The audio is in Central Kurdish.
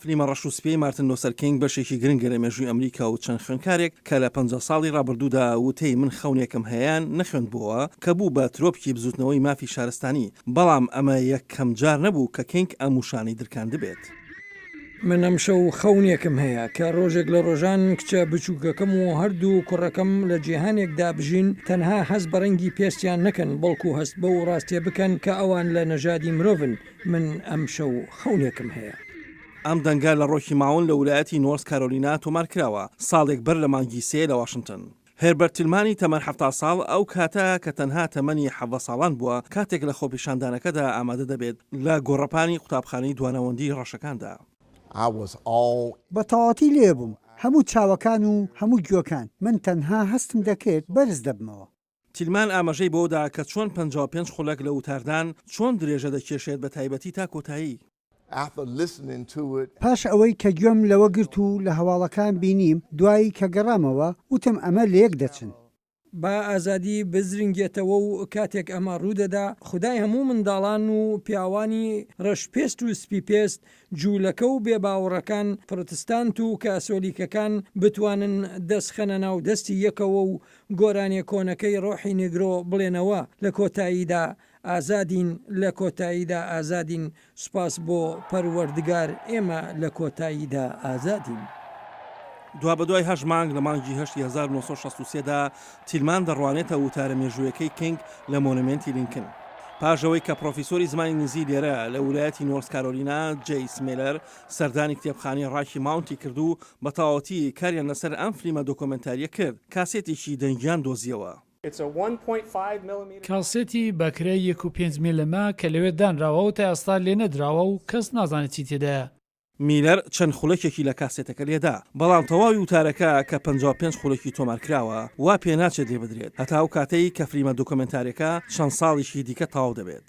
فلیمە ڕەش و سپیەی مارتن لۆسەر کینگ بەشێکی گرنگە لە مێژووی ئەمریکا و چەند خوێندکارێک کە لە 50 ساڵی ڕابردوودا وتەی من خەونێکم هەیەیان نەخوێندبۆوە کە بوو بە ترۆپکی بزوتنەوەی مافی شارستانی، بەڵام ئەمە یەکەم جار نەبوو کە کینگ ئەم وشانەی درکاندبێت. من ئەمشەو خەونێکم هەیە کە ڕۆژێک لە ڕۆژان کچە بچووکەکەم و هەردوو کوڕەکەم لە جیهانێکدا بژین تەنها هەست بە ڕەنگی پێستیان نەکەن بەڵکو هەست بەو ڕاستیە بکەن کە ئەوان لە نەژادی مرۆڤن من ئەمشەو خەونێکم هەیە. ئەم دەنگە لە ڕۆکی ماون لە ولایەتی نۆرس کارۆلینا تۆمارکراوە، ساڵێک بەر لە مانگی سێ لە واشنتن. هێربەرت تیلمانی تەمەن 70 ساڵ، ئەو کاتە کە تەنها تەمەنی 17 ساڵان بووە کاتێک لە خۆپیشاندانەکەدا ئامادە دەبێت لە گۆڕەپانی قوتابخانەی دواناوەندیی ڕەشەکاندا. بە تەواوەتی لێ بووم، هەموو چاوەکان و هەموو گوێکان، من تەنها هەستم دەکرد بەرز دەبمەوە. تیلمان ئاماژەی بەوەدا کە چۆن 55 خولەک لە وتاردان چۆن درێژە دەکێشێت بە تایبەتی تا کۆتایی. پاش ئەوەی کە گوێم لەوە گرت و لە هەواڵەکان بینیم، دوایی کە گەڕامەوە، وتم ئەمە لەیەک دەچن. با ئازادی بزرنگێتەوە و کاتێک ئەمە ڕوودەدا، خودای هەموو منداڵان و پیاوانی ڕەشپێست و سپیپێست، جوولەکە و بێباوەڕەکان، پڕتستانت و کاسۆلیکەکان بتوانن دەست خەنە ناو دەستی یەکەوە و گۆرانیە کۆنەکەی ڕۆحی نێگرۆ بڵێنەوە، لە کۆتاییدا ئازادین، لە کۆتاییدا ئازادین، سوپاس بۆ پەروەردگار ئێمە لە کۆتاییدا ئازادین. دوابەدوای هەشت مانگ لە مانگی هەشتی 1963 دا تیلمان دەڕوانێتە وتارە مێژوویەکەی کینگ لە مۆنۆمێنتی لینکن. پاش ئەوەی کە پڕۆفیسۆری زمانی ئینگلیزی لێرە لە ولایەتی نۆرس کارۆلینا جەیس میلەر سەردانی کتێبخانەی ڕاکی ماونتی کرد و بە تەواوەتی کاریان لەسەر ئەم فلیمە دۆکۆمێنتارییە کرد، کاسێتێکی دەنگیان دۆزیەوە. کاسێتی بەکرە یەک و پێنج ملم کە لەوێ دانراوە و تا ئێستا لێنەدراوە و کەس نازانێت چی تێدایە. میلەر چەند خولەکێکی لە کاسێتەکە لێدا، بەڵام تەواوی وتارەکە کە 55 خولەکی تۆمارکراوە، وا پێناچێت لێبدرێت هەتا ئەو کاتەی کە فلیمە دۆکۆمێنتاریەکە چەند ساڵێکی دیکە تەواو دەبێت.